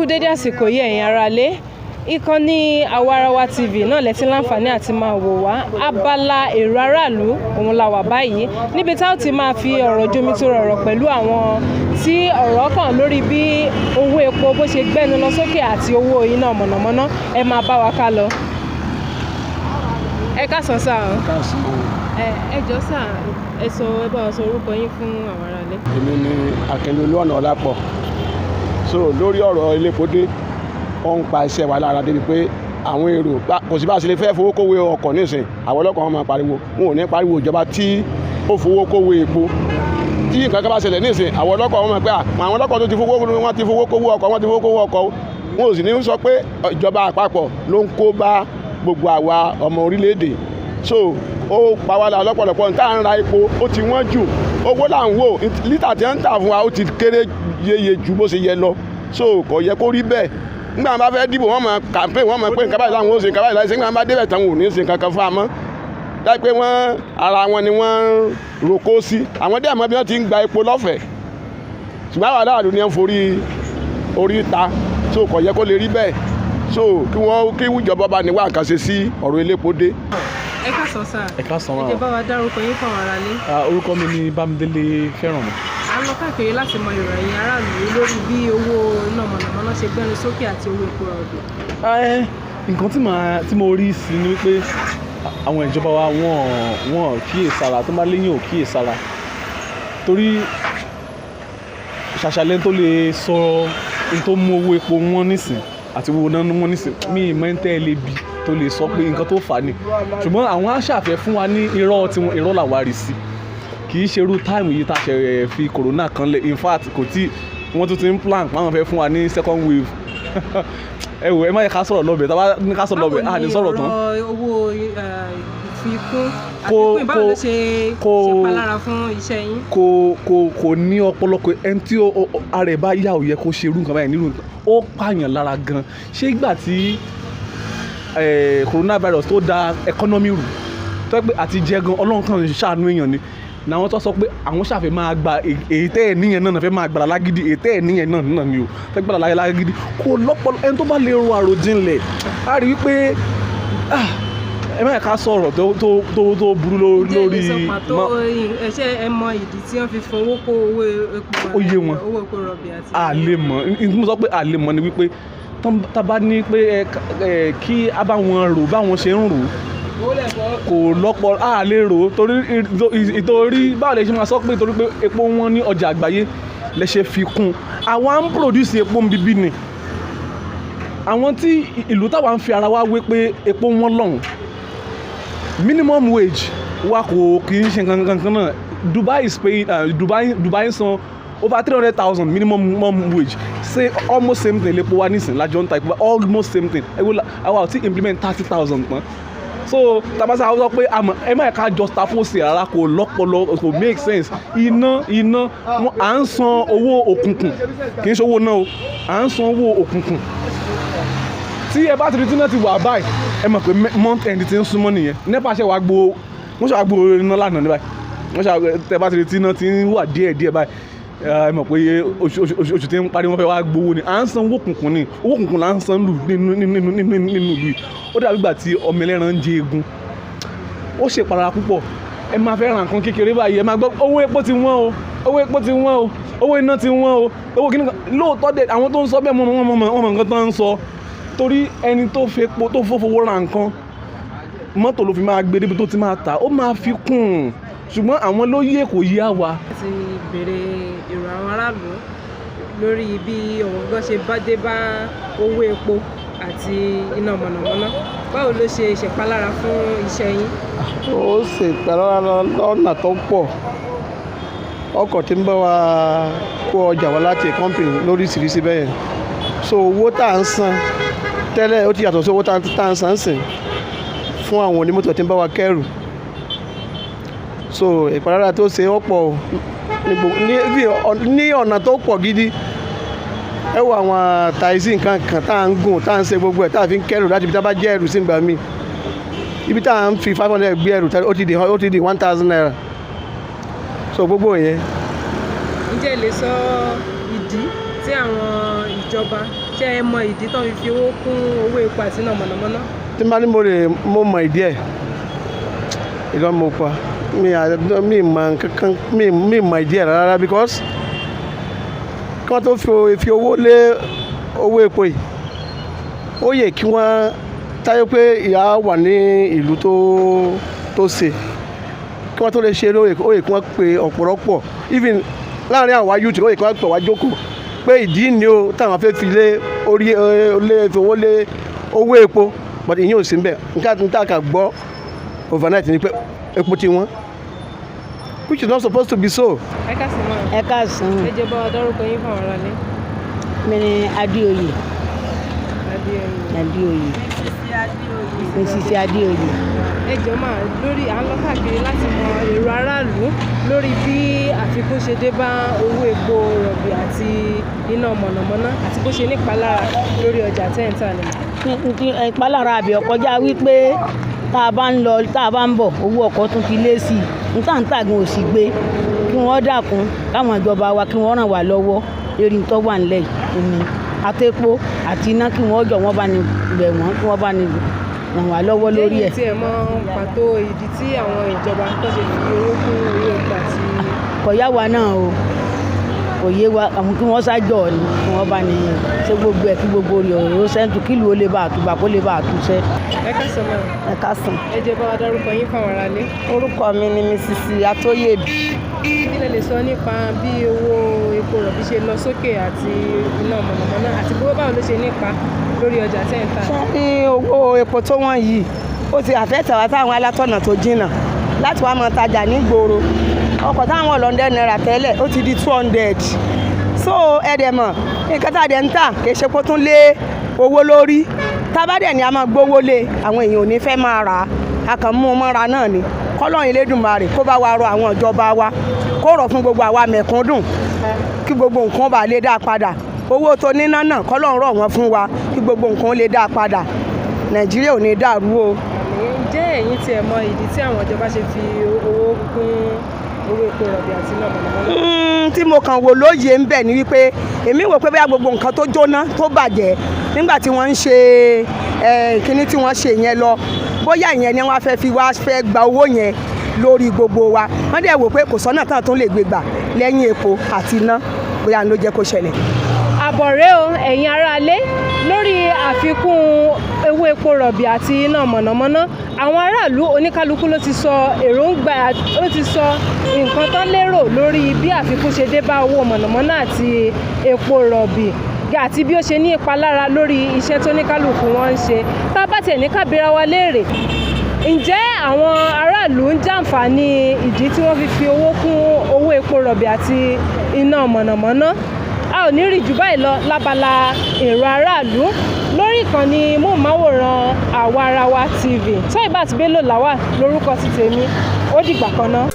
Dédé àsìkò yìí, ẹ̀yin aráalé. Ìkànnì Àwarawa TV náà lẹ́tí láǹfààní àti máa wò wá. Abala èrò aráàlú òun la wà báyìí, níbi tá ó ti máa fi ọ̀rọ̀ jomitoro ọ̀rọ̀ pẹ̀lú àwọn tí ọ̀rọ̀ kàn lórí bí owó epo bó ṣe gbẹ́nu lọ sókè àti owó iná mọ̀nàmọ́ná. Ẹ máa bá wa ká lọ. Ẹ káàsán sà o. Káàsán o. Ẹ jọ̀ọ́ sà, ẹ sọ, ẹ bá wa sọ orúkọ yín fún àwọn aráalé. Èmi ni Akínlolú ọ̀nà ọ̀làpọ̀. So lórí ọ̀rọ̀ elépo dé, ó ń pa iṣẹ́ wa lára débi pé àwọn èrò kò sí bá a ṣe lè fẹ́ fowó kówó ọkọ̀ nísìn. Àwọn ọlọ́kọ̀ wọn máa pariwo, wọn ò ní pariwo ìjọba tí ó fowó kówó epo. Tí nǹkan kan bá ṣẹlẹ̀ nísìn, àwọn ọlọ́kọ̀ wọn máa pẹ́ àwọn ọlọ́kọ̀ tó ti fowó, wọn ti fowó kówó ọkọ̀, wọn ti fowó kówó ọkọ̀. Wọn ò sì ní sọ pé ìjọba àpapọ̀ ló ń kó bá gbogbo àwa ọmọ orílẹ̀-èdè. So ó pa wá lára lọ́pọ̀lọpọ̀. Tá à ń ra epo, ó ti wọ́n jù. Owó là ń wò, lítà tí wọ́n ń tà fún wa, ó ti kéré yeye ju bó ṣe yẹ lọ. So kò yẹ kó rí bẹ́ẹ̀. Nígbà wọn bá fẹ́ dìbò, wọ́n máa campaign, wọ́n máa pé nǹkan báyìí láwọn ó ṣe, nǹkan báyìí láwọn ṣe. Nígbà wọn bá débẹ̀ tán, wọn ò ní ṣe nǹkan kan fún wa mọ́. Láì pé wọ́n ara wọn ni wọ́n ń roko sí. Àwọn dẹ́ àmọ́ bí wọ́n ti ń gba epo lọ́fẹ̀ẹ́, ṣùgbọ́n àwọn aráàlú ni wọ́n forí orí ta. So kò yẹ kó lè rí bẹ́ẹ̀. So kí wọ́n, kí ìjọba bá ní wá nǹkan ṣe sí ọ̀rọ̀ elépo dé. Ẹ káàsán sà. Ẹ káàsán Ẹ wa. jẹ́ bá wa dárúkọ yín fún àwọn aráalé. Ah, orúkọ mi ni Bámidélé Fẹ́rànmi. À ń lọ káàkiri láti mọ ìròyìn aráàlú lórí bí owó iná mọ̀nàmọ́ná ṣe gbẹ́nu sókè àti owó epo rọ̀bì. Nǹkan tí mo rí sí ni wípé àwọn ìjọba wa, wọ́n kíyèsára, tó bá léyìn ò kíyèsára, torí ṣàṣàlẹ̀ tó lè sọ ohun tó mú owó epo wọ́n nísìn àti owó iná wọ́n nísìn. Mí ìmọ̀ ń tẹ́ lè bi tó lè sọ pé nǹkan tó fà á ni, ṣùgbọ́n àwọn á ṣàfẹ́ fún wa ní irọ́ tiwọn. Irọ́ làwa rí sí. Kì í ṣe irú time yìí tá a ṣe fi corona kan lẹ̀. In fact, kò tí wọ́n tún ti ń plan pé àwọn fẹ́ fún wa ní second wave. Ẹ wò, ẹ má yẹ ká sọ̀rọ̀ lọ́bẹ̀. Tá a bá ní ká sọ̀rọ̀ lọ́bẹ̀, a ní sọ̀rọ̀ tán. Báwo ni ọ̀rọ̀ owó ìfikún àfikún, báwo ló ṣe ṣe palára fún iṣẹ́ yín? Kò ní ọpọlọ. Kò ẹni tí ara ẹ̀ bá yà, ò yẹ kó ṣe irú nǹkan báyìí nírú nǹkan. Ó pààyàn lára gan. Ṣé ìgbà tí coronavirus tó da economy rú, tó yẹ pé àti jẹ gan, Ọlọ́run kan ṣàánú èèyàn ni, làwọn tó sọ pé àwọn ṣàfẹ́ máa gba èyí tẹ́ ẹ̀ níyẹn náà fẹ́ máa gbàrà lágídí, èyí tẹ́ ẹ̀ níyẹn náà náà ni o fẹ́ gbàrà lágídí. Kò lọ́pọlọ. Ẹni tó bá lè ro àròjinlẹ̀ á rí wípé, ah, ẹ má yẹ ká sọ̀rọ̀ tó burú Ǹjẹ́ ẹ lè lórí sọ pàtó ẹ ṣé ẹ mọ ìdí tí wọ́n fi fowó kó owó epo Ó yé wọn. owó epo rọ̀bì àti A lè mọ̀. N tí mo sọ pé a lè mọ̀ ni wípé tá bá ní pé ẹ kí a bá wọn rò báwọn ṣe ń rò, kò lọ́pọ̀ a lè rò, torí ìtorí báwo lè ṣe máa sọ pé torí pé epo wọn ní ọjà àgbáyé lè ṣe fi kún. Àwa ń produce epo bíbí ni. Àwọn tí ìlú táwa ń fi ara wa wé pé epo wọn lọ́hùn, minimum wage wa kò kì í ṣe nǹkan kankan náà. Dubai is paying, Dubai ń san over 300,000 minimum wage. Say almost same thing lepo wa nísìn lájọ ń ta epo, almost same thing. Ẹ wo, àwa ò tí implement 30,000 tán. So tabasa àwọn sọ pé àmọ́ ẹ má yẹ ká juxtapose rárá. Kò lọ́pọlọ, kò make sense. Iná à ń san owó òkùnkùn, kì í ṣe owó náà o, à ń san owó òkùnkùn. Tí ẹ bá ti rí tí náà ti wà báyìí, ẹ mọ̀ pé month end ti ń súnmọ́ nìyẹn. NEPA ṣe wàá gbó, wọ́n ṣe wàá gbó iná lánàá ní báyìí. Wọ́n ṣe wàá, tẹ bá ti rí tí iná ti ń wà díẹ̀ díẹ̀ báyìí, ẹ mọ̀ pé oṣù tí ń parí, wọ́n fẹ́ wá gbowó ni. À ń san owó òkùnkùn ni, owó òkùnkùn là ń san lù nínú ìlú yìí. Ó dàbí ìgbà tí ọmọ ẹlẹ́ran ń jẹ eegun. Ó ṣe ìpalára púpọ̀. Ẹ máa fẹ́ ra nǹkan kékeré báyìí, ẹ máa gbọ́ owó epo ti wọ́n o, owó epo ti wọ́n o, owó iná ti wọ́n o, owó kíní kan. Lóòótọ́ dẹ̀, àwọn tó ń sọ bẹ́ẹ̀ mọ̀, wọ́n mọ̀ nǹkan tó ń sọ, torí ẹni tó fi epo tó fowó ra nǹkan, mọ́tò ló fi máa gbé débi tó ti máa tà, ó máa fi kún un. Ṣùgbọ́n àwọn ló yé, kò yé àwa. Ti béèrè èrò àwọn aráàlú lórí bí ọ̀wọ́n ṣe bá dé bá owó epo àti iná mọ̀nàmọ́ná, báwo ló ṣe ṣèpalára fún iṣẹ́ yín? Ó ṣe ìpalára lọ́nà tó pọ̀. Ọkọ̀ tí ń bá wa kó ọjà wá láti company lóríṣiríṣi bẹ́ẹ̀ yẹn, so owó tá à ń san tẹ́lẹ̀, ó ti yàtọ̀ sí owó tá à ń san sìn fún àwọn onímọ́tò tí ń bá wa kẹ́rù. So ìpalára tó ṣe ó pọ̀ ní ọ̀nà tó pọ̀ gidi. Ẹ wo àwọn taxi nǹkan kan tá à ń gùn, tá à ń ṣe gbogbo ẹ̀, tá à fi ń kẹ́rù láti ibi tá a bá jẹ́ ẹrù sí ìgbà míì. Ibi tá à ń fi 500 gbé ẹrù, ó ti di ₦1,000. So gbogbo yẹn. Ǹjẹ́ ẹ lè sọ ìdí tí àwọn Ìjọba, ṣé ẹ mọ ìdí tó fi owó kún owó epo àti iná mọ̀nàmọ́ná? Tí n bá ní mo lè, mo mọ ìdí ẹ̀, irọ́ mo pa. Mi mọ nǹkankan, mi mọ ìdí ẹ̀ rárá, because kí wọ́n tó fi owó lé owó epo yìí, ó yẹ kí wọ́n táyé pé ìyá wà ní ìlú tó ṣe kí wọ́n tó lè ṣe, ó yẹ kí wọ́n pe ọ̀pọ̀lọpọ̀, even láàrin àwa youth, ó yẹ kí wọ́n pè wá jókòó pé ìdí ni o táwọn fẹ́ fi lé orí lé fi owó lé owó epo, but ìyẹn ò sí níbẹ̀. Nǹkan tá a kà gbọ́ overnight ni pé epo ti wọ́n, which is not supposed to be so. Ẹ káàsán ma. Ẹ káàsán. Ẹ jẹ́ bá wa dárúkọ yín fún àwọn aráalé. Mi ni Adéoyè. Adéoyè. Adéoyè, Mrs Adéoyè. Ẹ jọ̀ọ́ mà, lórí à ń lọ káàkiri láti mọ èrò aráàlú lórí bí àfikún ṣe dé bá owó epo rọ̀bì àti iná mọ̀nàmọ́ná àti bó ṣe nípalára lórí ọjà tẹ́ ń tà ni. Ìpalára àbí ọkọjá wípé tá a bá ń lọ, tá a bá ń bọ̀, owó ọkọ̀ tún ti lé sí i. Níta ń tàgùn ò sì gbé. Kí wọ́n dákun, káwọn ìjọba wa kí wọ́n ràn wá lọ́wọ́ lórí tó wà nílẹ̀ yìí ni, àtepo àti iná, kí wọ́n jọ wọ́n bá ní bẹ̀ wọ́n, kí wọ́n bá ní ràn wá lọ́wọ́ lórí ẹ̀. Lẹ́yìn tí ẹ mọ pàtó ìdí tí àwọn ìjọba tó ṣe fi owó kún owó epo àti Kò yá wa náà o, kò yé wa. Àwọn kí wọ́n ṣájọ ni kí wọ́n bá ní ṣe gbogbo ẹ̀, kí gbogbo rẹ̀ ó sẹ́ńtù, kí ìlú ó lè bá àtúbà, kó lè bá àtúnṣe. Ẹ káàsán mà. Ẹ káàsán. Ẹ jẹ́ bá wa dárúkọ yín fáwọn aráalé. Orúkọ mi ni Mrs Atóyèbí. Kí lẹ lè sọ nípa bí owó epo rọ̀bì ṣe lọ sókè àti iná mọ̀nàmọ́ná, àti bó báwo ló ṣe nípa lórí ọjà tẹ́ ń tà? Ṣé ní owó epo tó wọ́n yìí, ó ti affect àwa táwọn alátọ̀nà tó jìnnà láti wá máa tajà nígboro. Ọkọ̀ táwọn 100 naira tẹ́lẹ̀, ó ti di 200. So ẹ dẹ̀ mọ̀ nǹkan tá a dẹ̀ ń tà, kì í ṣe kó tún lé owó lórí. Tá a bá dẹ̀ ní a máa gbówó lé, àwọn èèyàn ò ní fẹ́ máa rà á. A kàn mú un mọ́ra náà ni. Kọ́lọ́run Elédùmarè kó bá wa rọ àwọn ìjọba wa, kó rọ̀ fún gbogbo àwa mẹ̀kúndùn, kí gbogbo nǹkan bá lè dá padà. Owó tó níná náà, kọ́lọ́run rọ̀ wọ́n fún wa, kí gbogbo nǹkan lè dá padà. Nàìjíríà ò ní dàrú o. Ǹjẹ́ ẹ̀yin tiẹ̀ mọ ìdí tí àwọn ìjọba ṣe fi owó kún owó epo rọ̀bì àti iná mọ̀nàmọ́ná? Tí mo kàn wò lóye ń bẹ̀ ni wípé èmi wò pé bóyá gbogbo nǹkan tó jóná, tó bàjẹ́ nígbà tí wọ́n ń ṣe kíní tí wọ́n ṣe yẹn lọ, bóyá ìyẹn ni wọ́n fẹ́ fi wá fẹ́ gba owó yẹn lórí gbogbo wa. Wọ́n dẹ̀ wò pé kò sọ́nà tán tó lè gbé gbà lẹ́yìn epo àti iná, bóyá ló jẹ́ kó ṣẹlẹ̀. Àbọ̀rẹ́ o, ẹ̀yin aráalé, lórí àfikún owó epo rọ̀bì àti iná mọ̀nàmọ́ná, àwọn aráàlú oníkálukú ló ti sọ èròǹgbà, ó ti sọ nǹkan tán lérò lórí bí àfikún ṣe dé bá owó mọ̀nàmọ́ná àti epo rọ̀bì àti bí ó ṣe ní ìpalára lórí iṣẹ́ tó ní kálukú wọn ń ṣe. Tá a bá tiẹ̀ ní ká bira wa léèrè, ǹjẹ́ àwọn aráàlú ń jàǹfààní ìdí tí wọ́n fi fi owó kún owó epo rọ̀bì àti iná mọ̀nàmọ́ná? A ò ní rí jù báyìí lọ lábala èrò aráàlú lórí ìkànnì móhùnmáwòrán Àwa Arawa TV. Toyibat Bello Lawal lórúkọ ti tèmi. Ó dìgbà kan náà.